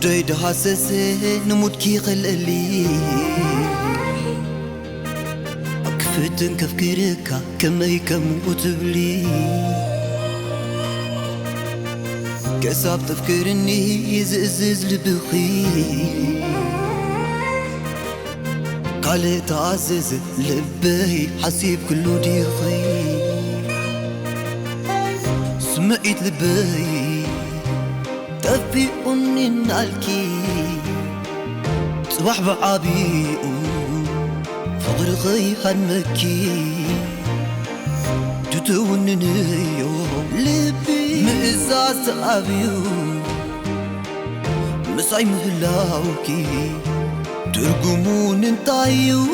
ደይ ደሃሰሰ ንሙድኪ ኸልእሊ ክፍትን ከፍክርካ ከመይ ከምኡ ትብሊ ክሳብ ተፍክርኒ ዝእዝዝ ልብኺ ካልእ ተኣዘዘ ልበይ ሓሲብ ክሉ ዲኺ ስምዒት ልበይ ጠፊኡኒ እናልኪ ጽባሕ ብዓቢኡ ፍቕሪ ኸይሃድመኪ ትትውንንዮ ልቢ ምእዛዝ ተኣብዩ ምሳይ ምህላውኪ ትርጉሙ ንምንታይ እዩ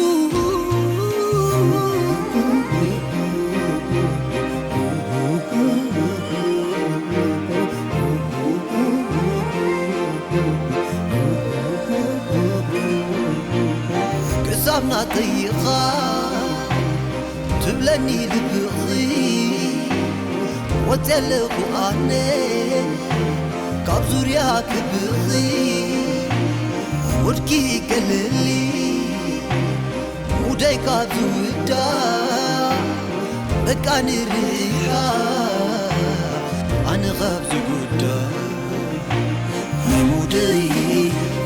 ክሳብ ናተይኻ ትብለኒ ልብኺ ወፅየ ኣለኹ ኣነ ካብ ዙርያ ክብኺ ውድኪ ገለሊ ሙደይ ካብ ዝውዳ በቃ ንርሓ ኣነ ካብ ዝጉዳ ናይ ሙደይ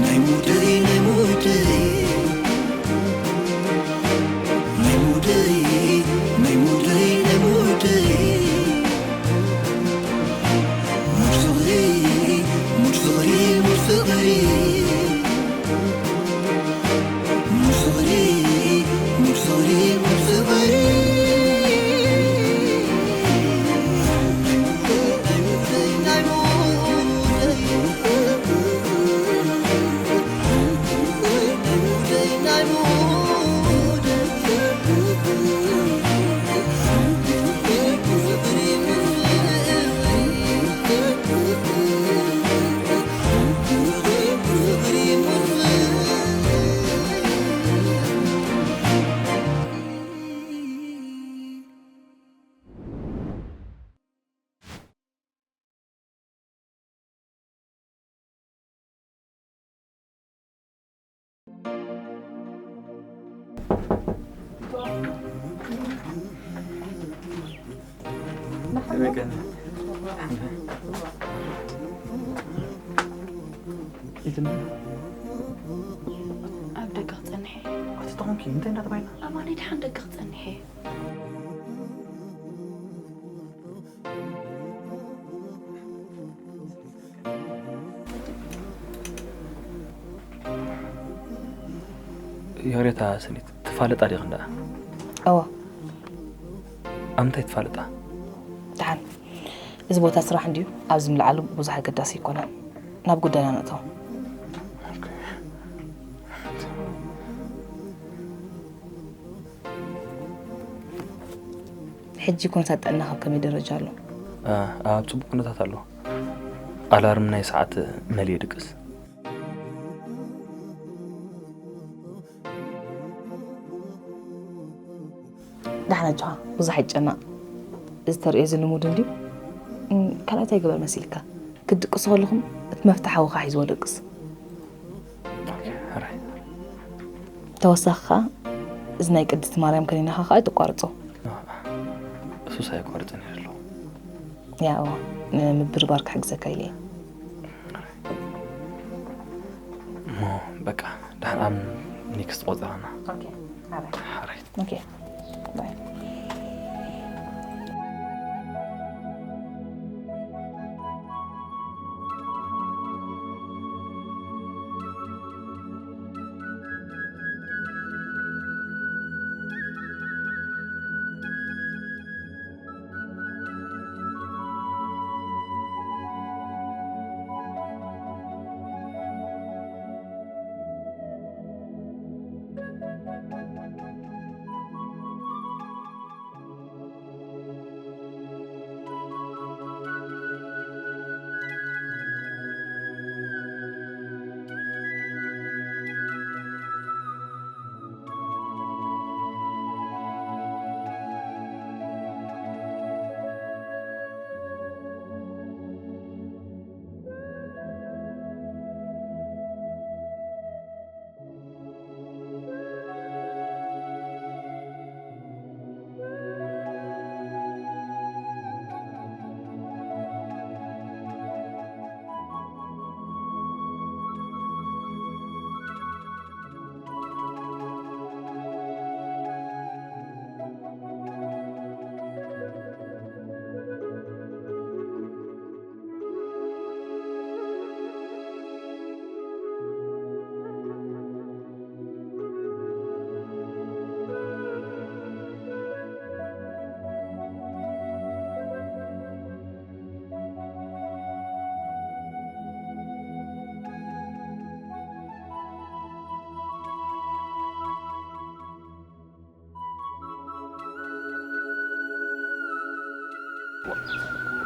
ናይ ሙደይ ናይ ሙደይ ናይ ሙደይ ናይ ሙደይ ናይ ሙደይ ሙድ ፍቕሪ ሙድ ፍቕሪ ሙድ ፍቕሪ ኣብ ደገ ክጸንሕ እየ። ኣቲ ተኾንኪ እንታይ እንዳተባይና? ኣማኒ ድሓን ደገ ክጸንሕ እየ። ይቕሬታ ሰኒት፣ ትፋለጣ ዲኽን ደኣ? እወ። ኣብ ምንታይ ትፋለጣ? ደሓን፣ እዚ ቦታ ስራሕ እንድዩ፣ ኣብዚ ምልዓሉ ብዙሕ ኣገዳሲ ኣይኮነን። ናብ ጉዳይና ንእቶ። ሕጂ ኩነታት ጥዕናኻ ኣብ ከመይ ደረጃ ኣሎ? ኣብ ጽቡቕ ኩነታት ኣሎ። ኣላርም ናይ ሰዓት መሊኡ ይድቅስ። ዳሕና ኣጆኻ፣ ብዙሕ ኣይትጨነቕ። እዚ ተርእዮ እዚ ልሙድ እንድዩ። ካልኣይ እንታይ ይግበር መሲልካ? ክትድቅሱ ከለኹም እቲ መፍትሕ ሓውኻ ሒዝዎ ደቅስ። ተወሳኺ ከኣ እዚ ናይ ቅድስቲ ማርያም ከኒናኻ ከኣ ኣይተቋርጾ። እሱስ ኣየቋርጽን እየ ዘለኹ። ያው ንምብርባር ክሕግዘካ ኢለ እየ። እሞ በቃ ደሓን ኣብ ኔክስት ቆጸራና። ኦኬ። ሓራይ። ሓራይ። ኦኬ። ባይ።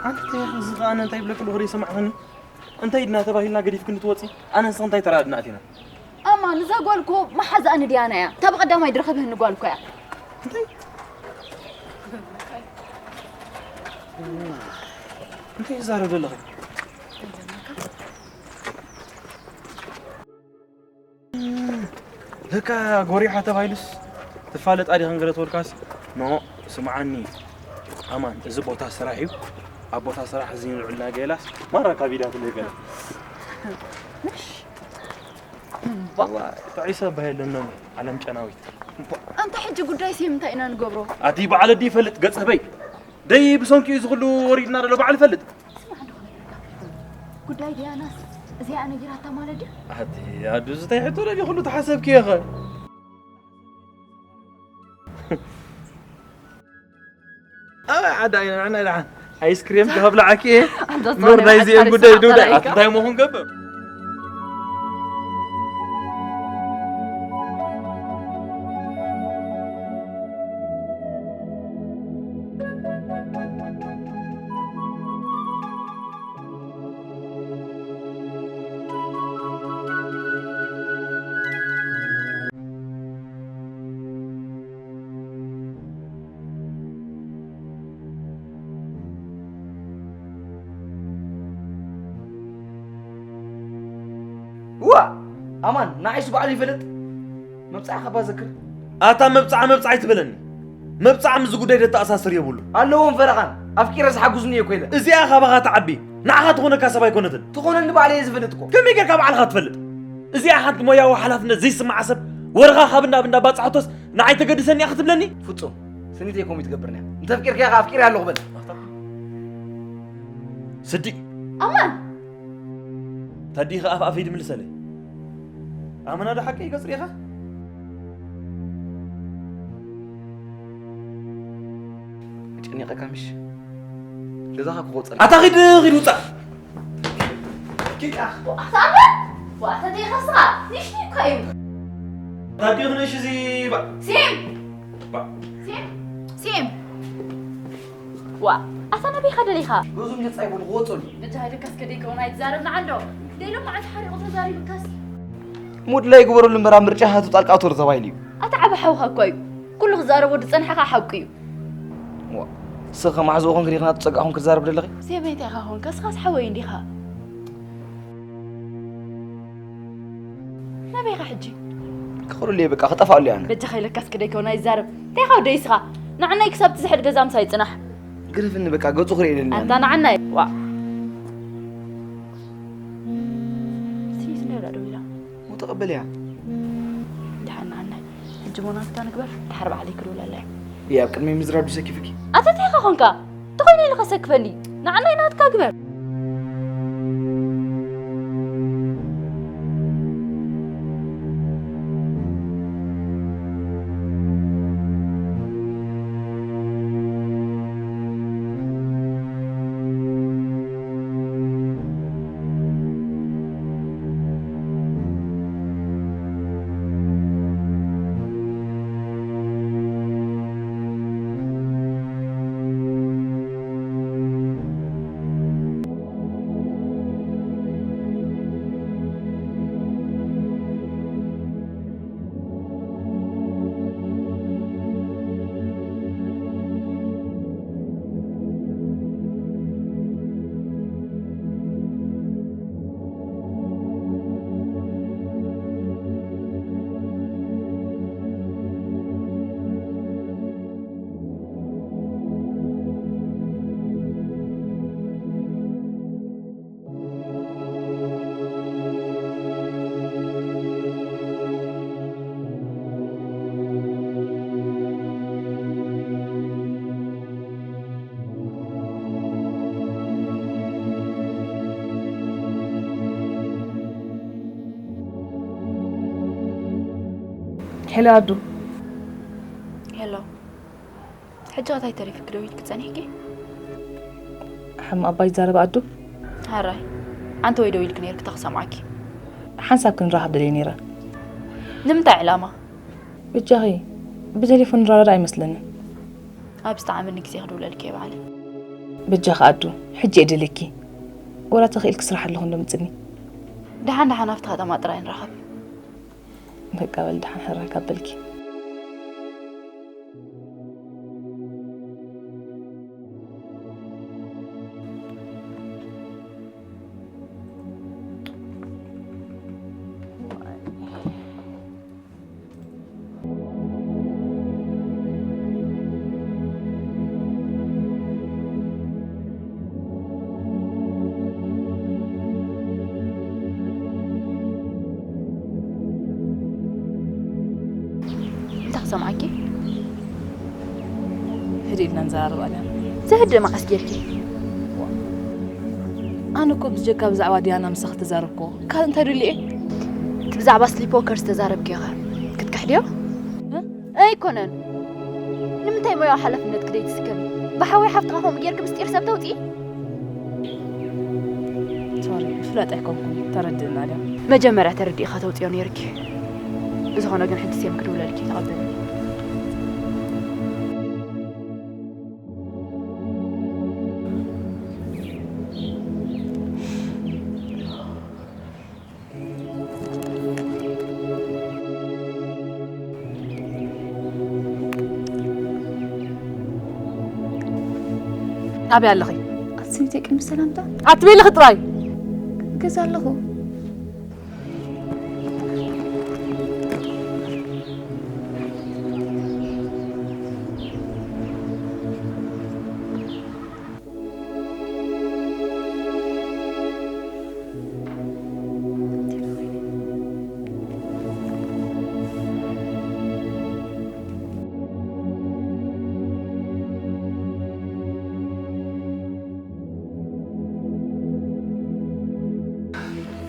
ኣንተ እዚ ኸኣ እንታይ ይብለኪ ኣለኹ ዘይሰማዕኽኒ? እንታይ ኢድና ተባሂልና ገዲፍክኒ ትወጺ? ኣነ ንስኺ እንታይ ተራድና ኣቲና? ኣማ፣ ንዛ ጓል እኮ መሓዛኣ ንድያና እያ። እታ ብቐዳማይ ድረኸብህኒ ጓል እኮ እያ። እንታይ? እንታይ ትዛረብ ዘለኺ? ለካ ጎሪሓ ተባሂሉስ ትፋለጥ ኣዲኻ እንገለ ተወልካስ። ኖ፣ ስምዓኒ ኣማን፣ እዚ ቦታ ስራሕ እዩ። ኣብ ቦታ ስራሕ እዚ ንልዑልና ገላስ ማራ ካብ ኢዳ ትለይ ገለ። ምሽ። ዋላ ጥዒሰ ባይ ኣለና ዓለም ጨናዊት። ኣንተ ሕጂ ጉዳይ ሲ እንታይ ኢና ንገብሮ? ኣቲ በዓል ኣዲ ይፈልጥ ገጽ ህበይ። ደይ ብሰንኪ እዩ ዝኽሉ ወሪድና ዘሎ በዓል ይፈልጥ። ስማዕ እንዶ ክነግረካ። ጉዳይ ዲያናስ እዚኣ ነጊራታ ማለት ድዩ? ኣቲ ኣዱ ዝታይ ሕቶ ደሊ ኩሉ ተሓሰብኪ ኢኸ? ኣበይ ዓዳ ኢና ንዕና ደሓን ኣይስክሬም ክኸብልዓኪ እየ። ኣንተ ኑር ዝኾነ ናይዚኦም መዓት ጉዳይ ሓሪስ ዱዳ ኣፈላይካ። ኣቲ እንታይ ምኹን ገብር? እዋ ኣማን ንዓይሱ በዓሉ ይፈልጥ። መብጻዕኻ ባዘክር። ኣታ መብጻዓ መብጻዓ ኣይትበለኒ። መብጻዓ ምስዚ ጉዳይ ደተኣሳስር የብሉ። ኣለዎም ፈረቓን ኣፍቂረ ዝሓግዙኒ እየ ኮይለ። እዚኣ ካባኻ ትዓቢ ንዓኻ ትኾነካ ሰብ ኣይኮነትን። ትኾነኒ ባዕለ እየ ዝፈልጥ እኮ። ከመይ ጌርካ ባዕልኻ ትፈልጥ? እዚኣ ሓንቲ ሞያዊ ሓላፍነት ዘይስምዓ ሰብ ወርኻ ካብ እንዳ ብንዳ ባጽሓቶስ ንዓይ ተገድሰኒ እያ ክትብለኒ? ፍጹም። ስኒተይ ከምኡ ትገብርኒ እያ። እንተ ኣፍቂርካያ ከኣ ኣፍቂረ ኣለኹ በል። ስዲ። ኣማን። ታዲኻ ኣፍ ኣፈይ ድምልሰለይ? ኣመና ዶ ሓቀይ ገጽ ሪኢኻ? ጨኒቐካ ምሽ? ገዛኻ ክወጸል። ኣታ ኺድ፣ ኺድ ውጻእ። ኪድ ኣኽ። ኣታ ኣበ? ዋ፣ ኣታ ደይኸስኻ? ንእሽተይ እኮ እዩ። ታዲኽ ንእሽ እዚ ባ-፣ ሲም! ባ-፣ ሲም! ሲም! ዋ፣ ኣታ ናበይ ኢኻ ደሊኻ? ገዙም ገጻ ይብሉ ክወጸሉ። ብቻ ሃይደካስ ከደይ ከውን ኣይትዛረብ ንዓንዶ። ደይሎም መዓት ሓሪቑ ተዛሪብካስ። ሙድ ላይ ግበረሉ እምበር ኣብ ምርጫ ሃቱ ጣልቃ ኣትወር ተባሂሉ እዩ። ኣታ ዓቢ ሓውኻ እኮ እዩ። ኩሉ ክዛረቦ ዝጸንሐ ከኣ ሓቁ እዩ። ዋ፣ ስኸ ማሕዝኡ ኮንክ ዲኻ ናቱ ጸጋዕኹም ክትዛረብ ደለኺ? ሴመይ እንታይ ኢኻ ኮንካ? ስኻስ ሓወይ እንዲኻ። ናበይ ኢኻ ሕጂ? ክኸደሉ እየ በቃ፣ ክጠፍኣሉ እየ ኣነ። በጃኻ ኢለካስ ክደይ ከውን ኣይዛረብ። እንታይ ኢኻ ወደይ ስኻ? ንዓናይ ክሳብ ትዝሕል ገዛ ምሳይ ጽናሕ። ግደፍኒ በቃ፣ ገጹ ክርኢ የለኒ ኣንታ ኣነ። ንዓናይ። ዋ። ስሚት እንዳ ደው ኢላ። ሞ ተቐበልያ። ደሓን ንዓናይ። ሕጂ ሞናፍታ ንግበር፣ ድሓር ባዕለይ ክድውለላ እየ። እየ ኣብ ቅድመይ ምዝራብ ድዩ ሰኪፍኪ? ኣታ እንታይ ኢኻ ኾንካ? ተኾይነ ኢልኻ ሰክፈኒ። ንዓናይ ናትካ ግበር። ሄሎ ኣዱ። ሄሎ። ሕጂ ከ እንታይ ተሪፍኪ ደው ኢልኪ ጸኒሕኪ? ሕም ኣባይ ዛረብ ኣዱ። ሃራይ። ኣንተ ወይ ደው ኢልኪ ነይርኪ ተኽሰምዓኪ። ሓንሳብ ክንራኸብ ደልየ ነይረ። ንምንታይ ዕላማ? ብጃኺ ብቴሌፎን ንራዳዳ ኣይመስለንን። ኣብ ዝተዓመኒ ግዜ ክድውለልኪ እየ ባዕለይ። በጃኺ ኣዱ፣ ሕጂ እየ ደልየኪ። ወላ ተኽኢልኪ ስራሕ ኣለኹ እንዶ ምጽኒ። ደሓን ደሓን ኣብቲ ከተማ ጥራይ ንራኸብ። በቃ በል ደሓን ሕራይ ካብ በልኪ። እንታይ ክሰምዓኪ? ህድእ ኢልና ንዘራረብ ኣድያም። ዘህድእ መዓስ ጌርኪ? ኣነ እኮ ብጀካ ብዛዕባ ዲያና ምሳኺ ተዛረብኩ። ካልእ እንታይ ደልየ? እቲ ብዛዕባ ስሊፕ ዎከር ዝተዛረብክዮ ኸ ክትክሕድዮ? እ? ኣይኮነን። ንምንታይ ሞያዊ ሓላፍነትኪ ደይትስከሚ? ብሓወይ ሓፍትኻ ከምኡ ጌርኪ ምስጢር ሰብ ተውፅኢ? ሶሪ፣ ምፍላጥ ኣይኮንኩን፣ ተረድእና ድያ? መጀመርያ ተረዲእኻ ተውፅዮ ነይርኪ። ብዝኾነ ግን ሕጂ ሴም ክድውለልኪ፣ ተቐበሊ። ኣበይ ኣለኺ? ኣስኒተይ ቅድሚ ሰላምታ ኣትበይ ኣለኺ ጥራይ። ገዛ ኣለኹ።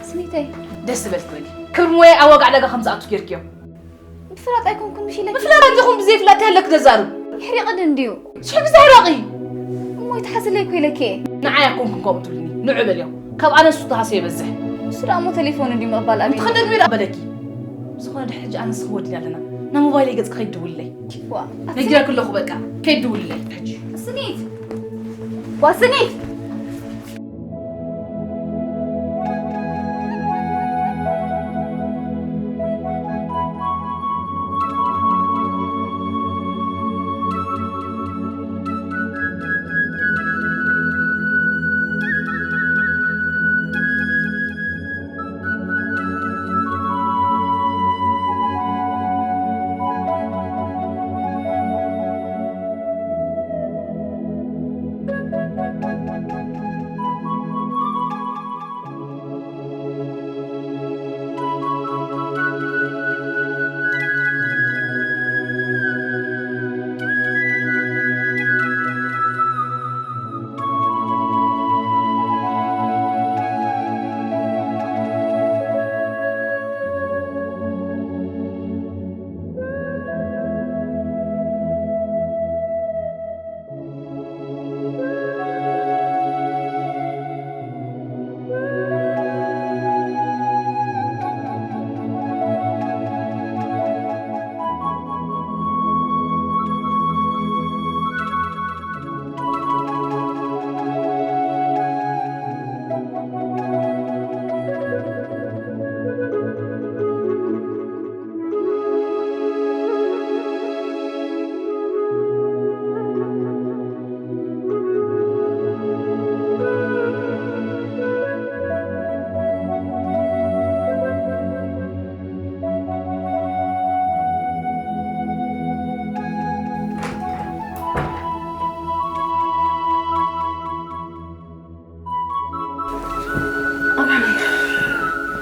ስኒተይ። ደስ ዝበልኪ በሊ። ክብሪ ሞያ ኣብ ዋጋ ዕዳጋ ከም ዝኣቱ ጌርክዮ። ምፍላጥ ኣይኮንኩን ምሽ ኢለኪ። ምፍላጥ እንዲኹም ብዘይ ፍላጥ ያለክ ተዛርብ። ይሕሪቕን እንድዩ። ሽሕ ግዜ ሕረቒ። እሞ ይትሓዝለይ እኮ ኢለኪ። ንዓይ ኣይኮንኩን ከምኡ ትብልኒ። ንዑ በልዮ። ካብ ኣነ ንሱ ተሃሰ ይበዝሕ። ንሱ ደኣ እሞ ቴሌፎን እንድዩ ምቕባል ኣበይ? ትኸደድ ሜዳ በለኪ። ዝኾነ ድሕሪ ሕጂ ኣነ ንስኺ ወዲና ኣለና። ናብ ሞባይለይ ገጽ ከይት ድውልለይ። ዋ፣ ነጊረክ ኣለኹ በቃ። ከይት ድውልለይ ሕጂ። ስኒት። ዋ፣ ስኒት።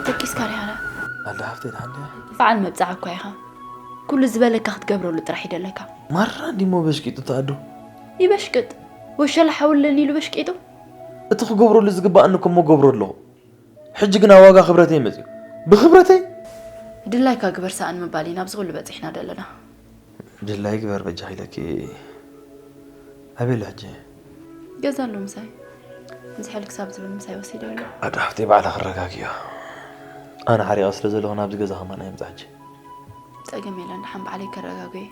ደቂስካ ሪሃና። ኣደ ሃፍተይ ደሓን ድያ? በዓል መብጽዓ እኳ ኢኻ። ኩሉ ዝበለካ ክትገብረሉ ጥራሕ ይደለካ። ማራ እንዲሞ በሽቂጡ ተኣዶ። ይበሽቅጥ። ወሸላ ሓውለኒ ኢሉ በሽቂጡ። እቲ ክገብረሉ ዝግባኣኒ እኮ እሞ ገብሮ ኣለኹ። ሕጂ ግን ኣብ ዋጋ ክብረተይ መጽዩ። ብክብረተይ? ድላይካ ግበር ሰኣን ምባል ኢና ኣብዚ ኩሉ በጺሕና ዘለና። ድላይ ግበር በጃ ኢለኪ። ኣበይ ኣሎ ሕጂ? ገዛ ኣሎ ምሳይ። ዝሕል ክሳብ ዝብል ምሳይ ወሲደ ኣሎ። ኣደ ሃፍተይ ባዕላ ክረጋግዮ። ኣነ ሓሪቐ ስለ ዘለኹ ናብዚ ገዛ ከማን ኣይምጻ ሕጂ። ጸገም የለን፣ ደሓን ባዕለይ ከረጋግዮ።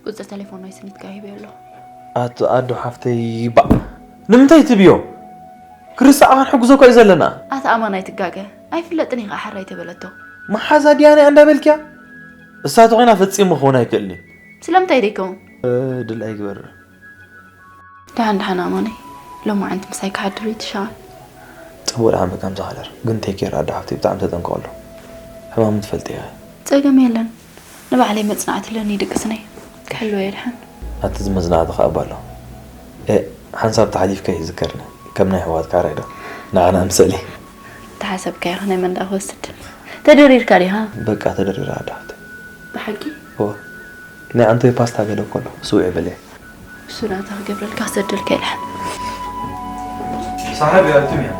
ቁጽሪ ቴሌፎን ናይ ስኒትካ ሂበዮ ኣለኹ። ኣቶ ኣዶ ሓፍተይ ባዕ። ንምንታይ ትብዮ? ክርስኣ ክንሕግዞ እኮ እዩ ዘለና። ኣታ ኣማን ኣይትጋገ። ኣይፍለጥን እዩ ከዓ ሕራይ ተበለቶ። መሓዛ ዲያና እያ እንዳበልክያ? እሳ ተኾይና ፈጺሙ ክኸውን ኣይክእልን እዩ። ስለምንታይ ደይከውን? እ፣ ድል ኣይግበር። ደሓን ደሓን ኣማነይ። ሎማዓንቲ ምሳይ ክሓድር እዩ ትሻ። ጽቡቕ ደሓን በቃ ምሳኻ ሕደር። ግን ቴክ ኬር ኣደ ሓፍተይ ብጣዕሚ ተጠንቀቐሉ። ሕማሙ ትፈልጢ ኢኺ። ጸገም የለን። ንባዕለይ መጽናዕቲ ኣለኒ ድቅስነይ። ክሕልወ እየ ደሓን። ኣቲ እዚ መጽናዕቲ ከኣ ባሎ። ኤ፣ ሓንሳብ ተሓሊፍካ ይዝከርኒ። ከም ናይ ኣሕዋትካ ራይ ዶ? ንዓና ምሰሊ። ተሓሰብካዮ ናይ መን ደኣ ክወስድ? ተደሪርካ ዲኻ? በቃ ተደሪረ ኣደ ሓፍተይ። ብሓቂ? እወ። ናይ ኣንቶይ ፓስታ ገለ እኮ ኣሎ። ስውዒ በልየ። እሱ ናታ ክገብረልካ ክሰደልካ ኢልሓን። ሳሕብ እያ፣ እትም እያ።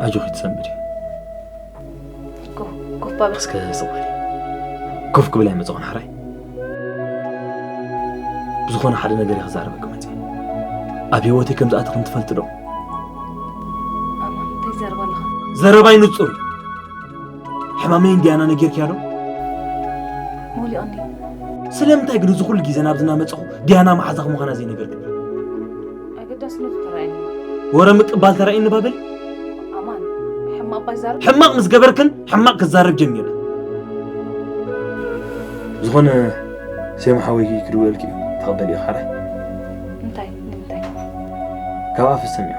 ኣጆኺ ትሰንብዲ። ኮፍ፣ ኮፍ በል። እስከ ስቕ በሊ። ኮፍ ክብል ኣይመጸኹን ሓራይ። ብዝኾነ ሓደ ነገር እየ ክዛረበኪ መጺአ። ኣብ ህይወተይ ከም ዝኣተኽን ትፈልጢ ዶ? ኣማን፣ እንታይ ትዛረብ ኣለኻ? ዘረባይ ንጹር እዩ። ሕማመይ ንዲያና ነጊርክያ ዶ? ሞሊቐኒ። ስለምንታይ ግን እዚ ኩሉ ግዜ ናብዚ እናመጻኹ ዲያና መሓዛኺ ምዃና ዘይነገርክኒ? ኣገዳስነቱ ተራእየኒ። ወረ ምቅባል ተራእየኒ ባበሊ? ኣማን፣ ሕማቕ ባይዛረብ? ሕማቕ ምስ ገበርክን ሕማቕ ክዛረብ ጀሚረ። ዝኾነ ሴም ሓወይኪ ክድውለልኪ እዩ። ተቐበሊ ኢኺ ሓራይ? እንታይ? ንምንታይ? ካብ ኣፍ ዝሰምዖ።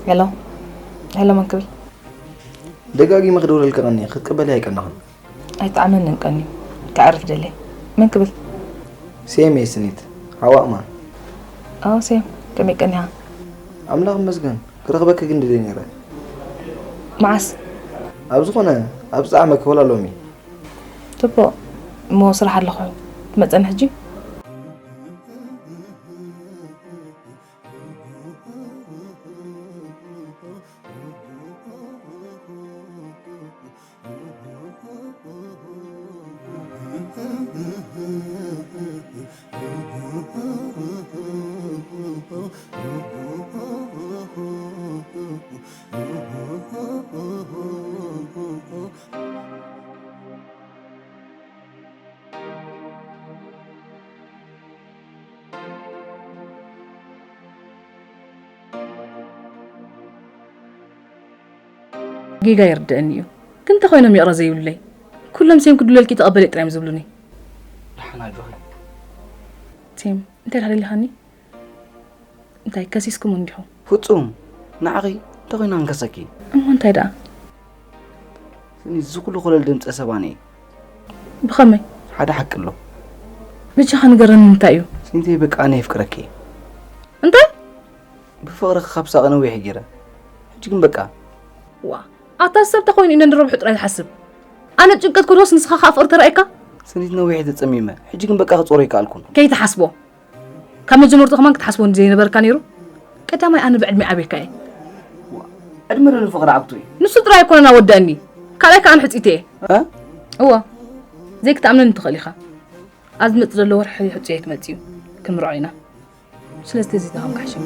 ሄሎ፣ ሄሎ፣ መን ክብል? ደጋጊመ ክደውለልኪ ቀንየ፣ ክትቅበሊ ኣይቀነኽን። ኣይጠዓመንን ቀንዩ። ከዕርፍ ደልየ። መን ክብል? ሴም እየ ስኒት። ሓዋ እማን። ኣዎ ሴም፣ ከመይ ቀኒኻ? ኣምላኽ ይመስገን። ክረኽበኪ ግን ደልየ ነይረ። መዓስ? ኣብ ዝኾነ፣ ኣብ ዝጠዓመኪ ወላ ሎሚ። ጽቡቕ። እሞ ስራሕ ኣለኹ። ትመጸኒ ሕጂ? ጌጋ ይርድእኒ እዩ፣ ግን እንታይ ኮይኖም ይቕረ ዘይብሉለይ? ኩሎም ሴም ክድውለልኪ ተቐበሊ ጥራይ እዮም ዝብሉኒ። ደሓን ኣጆኺ። ቲም እንታይ ደኣ ደሊኻኒ? እንታይ ከሲስኩም እንዲኹም? ፍጹም ንዓኺ እንተኾይና ንከሰኪ። እሞ እንታይ ደኣ? ስኒ እዚ ኩሉ ኮለል ድምፀ ሰባኒ ብኸመይ? ሓደ ሓቂ ኣሎ። ብቻኻ ንገረኒ እንታይ እዩ? ስኒተይ በቃ ኣነ የፍቅረኪ። እንታይ? ብፍቕርኺ ካብ ሳቐ ነዊሕ ገይረ። ሕጂ ግን በቃ ዋ ኣታ ሰብ ተኾይኑ ኢነ ንረብሑ ጥራይ ትሓስብ። ኣነ ጭንቀት ክዶስ ንስኻ ከኣ ፍቕሪ ተራእየካ? ስኒት ነዊሕ ተጸሚመ። ሕጂ ግን በቃ ክጾሮ ይከኣልኩን። ከይትሓስቦ ካብ መጀመርቱ ከማን ክትሓስቦ እንዲ ዘይነበርካ ነይሩ። ቀዳማይ ኣነ ብዕድሚ ዓብየካ እየ። ዕድመ ዶ ንፍቕሪ ዓብቱ እዩ? ንሱ ጥራይ ኣይኮነን ኣወዳእኒ ካልኣይ ከኣ ንሕፅይቲ እየ። እ? እዋ ዘይክትኣምነኒ ትኽእል ኢኻ። ኣብ ዝመፅእ ዘሎ ወርሒ ሕፁየይ ክመፅእ እዩ። ክንምርዖ ኢና። ስለዚ ተዚዝና ከም ክሕሸካ።